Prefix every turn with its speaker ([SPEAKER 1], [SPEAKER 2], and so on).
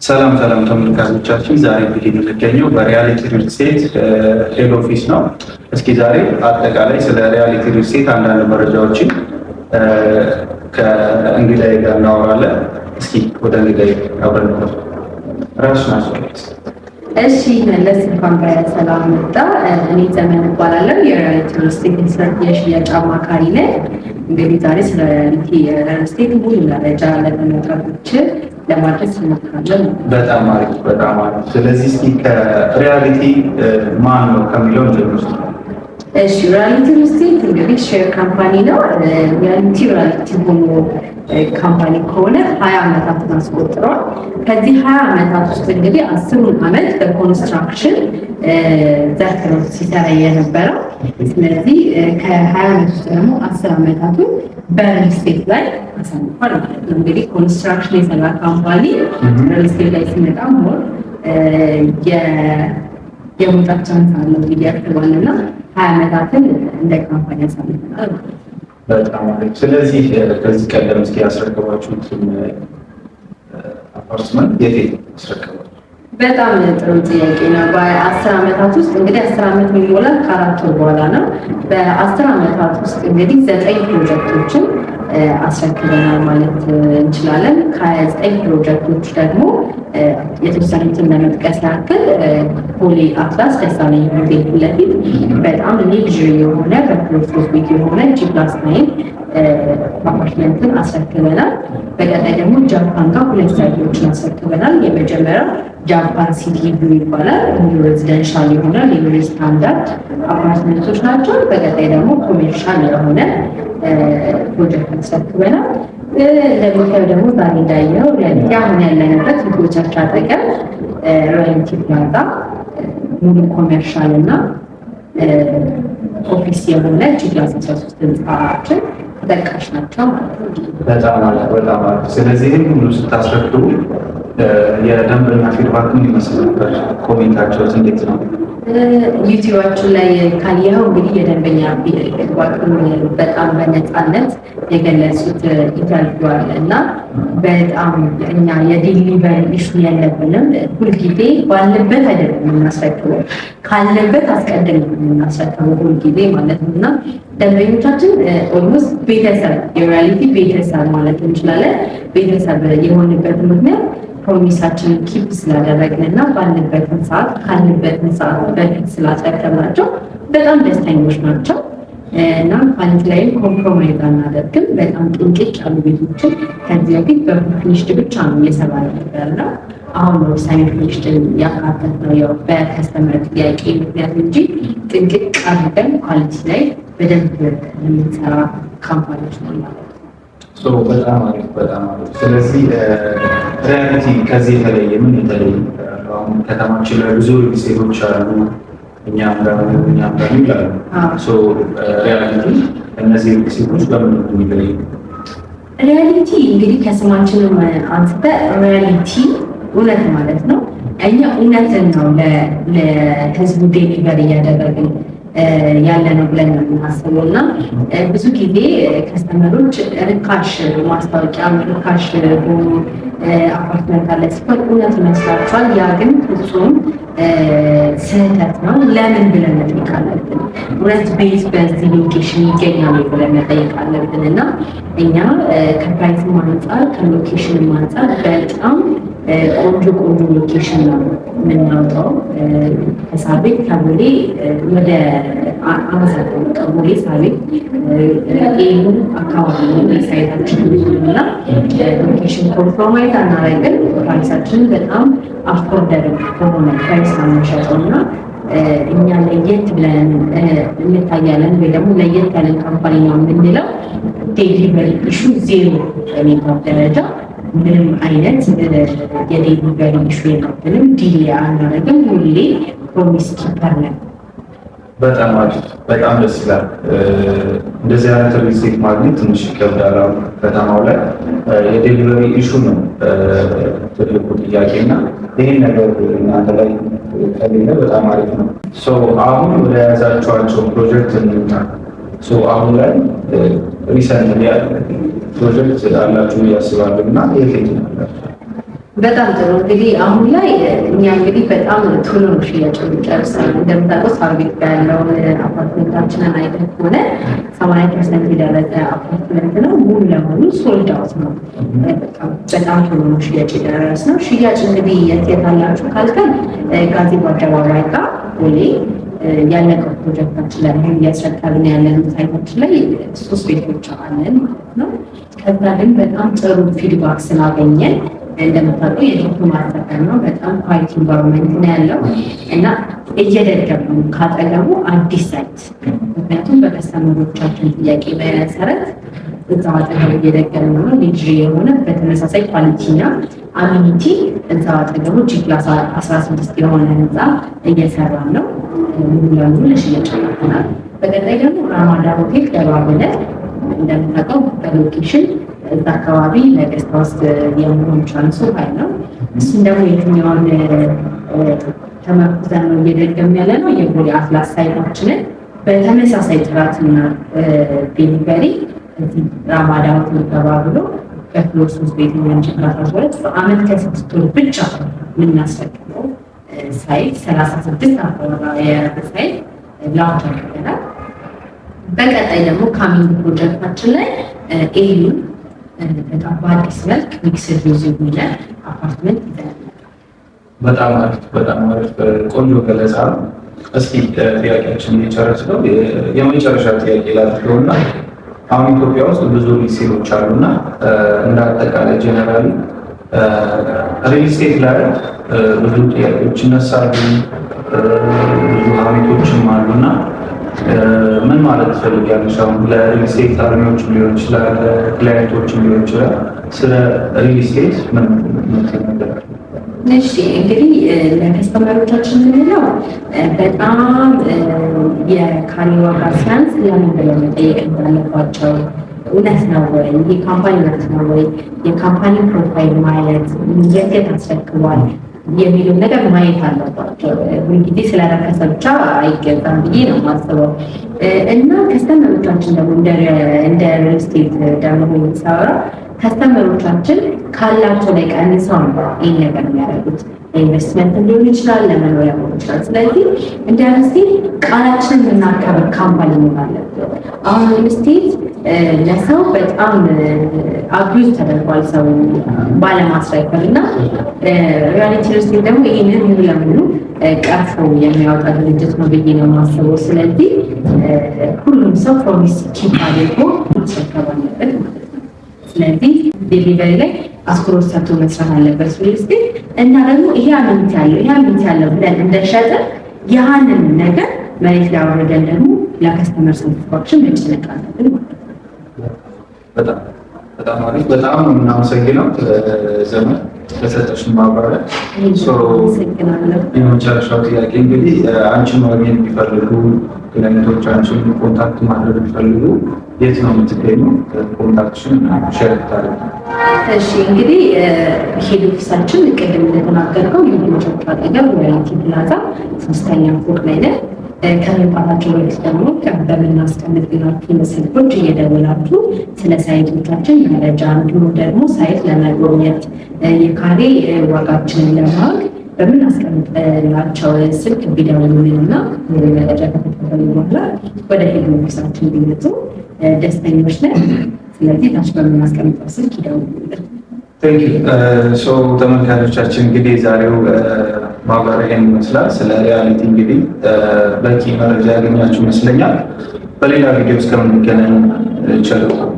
[SPEAKER 1] ሰላም ሰላም ተመልካቾቻችን፣ ዛሬ እንግዲህ የምንገኘው በ Reality Real Estate head office ነው። እስኪ ዛሬ አጠቃላይ ስለ Reality Real Estate አንዳንድ መረጃዎችን ከእንግዳዬ ጋር እናወራለን። እስኪ ወደ እንግዳዬ አብረን ራስሽን አስተዋውቂ።
[SPEAKER 2] እሺ መለስ፣ እንኳን በሰላም መጣ። እኔ ዘመን እባላለሁ፣ የ Reality Real Estate የሽያጭ አማካሪ ነኝ። እንግዲህ ዛሬ ስለ Reality Real Estate ሙሉ መረጃ ለተመልካቾች ለማድረስ እንሞክራለን።
[SPEAKER 1] በጣም አሪፍ፣ በጣም አሪፍ። ስለዚህ እስኪ ከ Reality ማን ነው ከሚለው እንጀምር።
[SPEAKER 2] እሺ፣ Reality Real Estate እንግዲህ share company ነው። Reality Reality ሆኖ company ከሆነ 20 ዓመታትን አስቆጥሯል። ከዚህ 20 ዓመታት ውስጥ እንግዲህ 10ሩን ዓመት በ construction ዘርፍ ነው ሲሰራ የነበረው። ስለዚህ ከ20 ዓመት ውስጥ ደግሞ 10 ዓመታቱን በ real estate ላይ አሳልፏል ማለት ነው። እንግዲህ construction የሰራ company real estate ላይ ሲመጣ more የመውጣት chance አለው ብዬ አስባለሁ እና 20 ዓመታትን እንደ company አሳልፈናል ማለት ነው።
[SPEAKER 1] በጣም አሪፍ። ስለዚህ ከዚህ ቀደም እስኪ ያስረከባችሁትን አፓርትመንት የት የት አስረከባችሁ?
[SPEAKER 2] በጣም ጥሩ ጥያቄ ነው። በ10 ዓመታት ውስጥ እንግዲህ 10 ዓመት የሚሞላል ከ4 ወር በኋላ ነው። በ10 ዓመታት ውስጥ እንግዲህ ዘጠኝ ፕሮጀክቶችን አስረክበናል ማለት እንችላለን። ከዘጠኝ ፕሮጀክቶች ደግሞ የተወሰኑትን ለመጥቀስ ያክል ቦሌ አትላስ ደሳለኝ ሆቴል ፊት ለፊት በጣም luxury የሆነ በ floor ሶስት ቤት የሆነ G+9 አፓርትመንትን አስረክበናል። በቀጣይ ደግሞ ጃፓን ጋር ሁለት site ኦችን አስረክበናል። የመጀመሪያው ጃፓን City View ይባላል። ሙሉ residential የሆነ luxury standard አፓርትመንቶች ናቸው። በቀጣይ ደግሞ commercial የሆነ ፕሮጀክት አስረክበናል። እንደምታየው ደግሞ ዛሬ እንዳየኸው Reality አሁን ያለንበት ኢትዮ አጠገብ Reality Plaza ሙሉ commercial እና office የሆነ G+13 ህንፃችን ተጠቃሽ ናቸው ማለት ነው።
[SPEAKER 1] በጣም አሪፍ፣ በጣም አሪፍ። ስለዚህ ይህን ሁሉ ስታስረክቡ የደንበኛ feedback ምን ይመስል ነበር? Comment ኣቸውስ እንዴት ነው?
[SPEAKER 2] YouTube ኣችን ላይ ካየኸው እንግዲህ የደንበኛ feedback ን በጣም በነፃነት የገለጹት interview አለ እና በጣም እኛ የ delivery issue የለብንም። ሁልጊዜ ባለበት አይደለም የምናስረክበው፣ ካለበት አስቀድመን የምናስረክበው ሁልጊዜ ማለት ነው እና ደንበኞቻችን almost ቤተሰብ፣ የ Reality ቤተሰብ ማለት እንችላለን። ቤተሰብ የሆንበት ምክንያት promise ኣችንን keep ስላደረግን እና ባልንበትን ሰዓት ካልንበትን ሰዓት በፊት ስላስረከብናቸው በጣም ደስተኞች ናቸው እና quality ላይም compromise አናደርግም። በጣም ጥንቅቅ ያሉ ቤቶችን ከዚህ በፊት በ finished ብቻ ነው እየሰራ ነበር ነው። አሁን ነው semi finished ያካተት ነው፣ ያው በ customer ጥያቄ ምክንያት እንጂ ጥንቅቅ አድርገን quality ላይ በደንብ የምንሰራ company ዎች ነው ማለት ነው።
[SPEAKER 1] በጣም አሪፍ፣ በጣም አሪፍ። ስለዚህ Reality ከዚህ የተለየ ምን የተለየ ነገር አለው? አሁን ከተማችን ላይ ብዙ real estate ኦች አሉ፣ እኛም ጋር እኛም ጋር ይላሉ። Reality እነዚህ real estate ኦች በምን ነው የሚለዩ?
[SPEAKER 2] Reality እንግዲህ ከስማችንም አንስተ reality እውነት ማለት ነው። እኛ እውነትን ነው ለህዝቡ deliver እያደረግን ያለ ነው ብለን ነው የምናስበው እና ብዙ ጊዜ customer ኦች ርካሽ ማስታወቂያ፣ ርካሽ ሆኑ አፓርትመንት አለ ሲባል እውነት ይመስላቸዋል። ያ ግን ፍጹም ስህተት ነው። ለምን ብለን መጠየቅ አለብን። እውነት ቤት በዚህ location ይገኛሉ ብለን መጠየቅ አለብን እና እኛ ከ price ም አንጻር ከ location ም አንጻር በጣም ቆንጆ ቆንጆ location ነው የምናወጣው። ከሳር ቤት ከቦሌ ወደ አመሰግናለሁ ከቦሌ ሳር ቤት ኤሉ አካባቢ ነው site ኣችን እና location compromise አናደርግም። Price ኣችንን በጣም affordable በሆነ price ነው የምንሸጠው እና እኛ ለየት ብለን እንታያለን ወይ ደግሞ ለየት ያለን company ነው የምንለው delivery issue zero በሚባል ደረጃ ምንም አይነት የ delivery issue የለብንም። Delay አናደርግም። ሁሌ promise keeper ነን።
[SPEAKER 1] በጣም አሪፍ፣ በጣም ደስ ይላል። እንደዚህ አይነት real estate ማግኘት ትንሽ ይከብዳል። አሁን ከተማው ላይ የ delivery issue ነው ትልቁ ጥያቄ እና ይህን ነገር እናንተ ላይ ከሌለ በጣም አሪፍ ነው። አሁን ወደ ያዛችኋቸው ፕሮጀክት እንምጣ። አሁን ላይ recent ፕሮጀክት አላችሁ ብዬ አስባለሁ እና የት የት ነው ያላችሁ?
[SPEAKER 2] በጣም ጥሩ። እንግዲህ አሁን ላይ እኛ እንግዲህ በጣም ቶሎ ነው ሽያጭ የምንጨርሰው። እንደምታውቀው ሳር ቤት ጋር ያለውን አፓርትመንታችንን አይተህ ከሆነ 80% የደረሰ አፓርትመንት ነው። ሙሉ ለሙሉ sold out ነው። በጣም ቶሎ ነው ሽያጭ የደረስነው። ሽያጭ እንግዲህ የት የት አላችሁ ካልከን ጋዜቦ አደባባይ ጋር ቦሌ ያለቀው ፕሮጀክታችን ላይ አሁን እያስረከብን ያለን site ኣችን ላይ ሶስት ቤቶች አለን ማለት ነው። ከዛ ግን በጣም ጥሩ feedback ስላገኘን፣ እንደምታውቀው የዲፕሎማት ሰፈር ነው። በጣም quiet environment ነው ያለው እና እየደገሙ ካጠገቡ አዲስ site፣ ምክንያቱም በ customer ኦቻችን ጥያቄ መሰረት እዛው አጠገቡ እየደገሙ ነው። Luxury የሆነ በተመሳሳይ quality እና amenity እዛው አጠገቡ G+16 የሆነ ህንፃ እየሰራን ነው። ሙሉ ለሙሉ ለሽያጭ አቅርበናል። በቀጣይ ደግሞ ራማዳ ሆቴል ገባ ብለን፣ እንደምታውቀው በ location እዛ አካባቢ ለ guest house የመሆን chance ኡ high ነው። እሱን ደግሞ የትኛውን ተመርኩዘን ነው እየደገም ያለ ነው? የቦሌ አትላስ site ኣችንን በተመሳሳይ ጥራትና delivery እዚህ ራማዳ ሆቴል ገባ ብሎ በ floor 3 ቤት የሚሆን G+12 በአመት ከ6 ወር ብቻ የምናስረክበው site፣ 36 አባወራ የያዘ site launch አድርገናል። በቀጣይ ደግሞ coming ፕሮጀክታችን ላይ ኤዩ በጣም በአዲስ መልክ mixed use የሆነ አፓርትመንት ይዘናል።
[SPEAKER 1] በጣም አሪፍ፣ በጣም አሪፍ፣ ቆንጆ ገለጻ ነው። እስኪ ጥያቄያችን እየጨረስ ነው። የመጨረሻ ጥያቄ ላድርገውና አሁን ኢትዮጵያ ውስጥ ብዙ real estate ኦች አሉና እንደ አጠቃላይ generally real estate ላይ ብዙ ጥያቄዎች ይነሳሉ፣ ብዙ ሀሜቶችም አሉና ምን ማለት ትፈልጊያለሽ? አሁን ለ real estate አልሚዎችም ሊሆን ይችላል፣ client ኦችም ሊሆን ይችላል። ስለ real estate ምን ምትል ነገር አለ?
[SPEAKER 2] እሺ፣ እንግዲህ ለ customer ኦቻችን የምንለው በጣም የካሬ ዋጋ ሲያንስ ለምን ብለው መጠየቅ እንዳለባቸው፣ እውነት ነው ወይ ይሄ company እውነት ነው ወይ፣ የ company profile ማየት፣ የት የት አስረክቧል የሚለው ነገር ማየት አለባቸው። ሁልጊዜ ስለረከሰ ብቻ አይገዛም ብዬ ነው የማስበው። እና customer ኦቻችን ደግሞ እንደ real estate ደግሞ የሚሰራ customer ኦቻችን ካላቸው ላይ ቀንሰው ነው ይህን ነገር የሚያደርጉት። ለኢንቨስትመንት ሊሆን ይችላል፣ ለመኖሪያ ሊሆን ይችላል። ስለዚህ እንደ real estate ቃላችንን የምናከብር company መሆን አለብን። አሁን real estate ለሰው በጣም abuse ተደርጓል፣ ሰው ባለማስረከብ። እና ሪያሊቲ real estate ደግሞ ይህንን ሙሉ ለሙሉ ቀርፎ የሚያወጣ ድርጅት ነው ብዬ ነው የማስበው። ስለዚህ ሁሉም ሰው promise keep አድርጎ ማስረከብ አለበት ማለት ነው። ስለዚህ delivery ላይ አትኩሮት ሰጥቶ መስራት አለበት real estate። እና ደግሞ ይሄ amenity ያለው፣ ይሄ amenity ያለው ብለን እንደሸጥን ያንን ነገር መሬት ላይ አውርደን ደግሞ ለ customer satisfaction መጨነቅ አለብን ማለት ነው።
[SPEAKER 1] በጣም በጣም አሪፍ። በጣም ነው የምናመሰግነው ዘመን ለሰጠሽን ማብራሪያ።
[SPEAKER 2] አመሰግናለሁ።
[SPEAKER 1] የመጨረሻው ጥያቄ እንግዲህ አንቺን ማግኘት የሚፈልጉ client ኦች፣ አንቺን contact ማድረግ የሚፈልጉ የት ነው የምትገኙ? Contact ሽን share ብታደርጊ።
[SPEAKER 2] እሺ፣ እንግዲህ head office ኣችን ቅድም እንደተናገርከው የፕሮጀክቱ አጠገብ ሮያልቲ ፕላዛ ስድስተኛ ፎቅ ላይ ነን። ከመምጣታቸው በፊት ደግሞ በምናስቀምጥላችሁ ስልኮች እየደወላችሁ ስለ site ኦቻችን መረጃ እንዲሁም ደግሞ site ለመጎብኘት፣ የካሬ ዋጋችንን ለማወቅ በምናስቀምጥላቸው ስልክ ቢደውሉልን እና ሙሉ መረጃ ከተቀበሉ በኋላ ወደ head office ኣችን ቢመጡ ደስተኞች ነን። ስለዚህ ታች በምናስቀምጠው ስልክ ይደውሉልን።
[SPEAKER 1] So ተመልካቾቻችን፣ እንግዲህ የዛሬው ማብራሪያ ይህን ይመስላል። ስለ ሪያሊቲ እንግዲህ በቂ መረጃ ያገኛችሁ ይመስለኛል። በሌላ ቪዲዮ እስከምንገናኝ ቸር ቆዩ።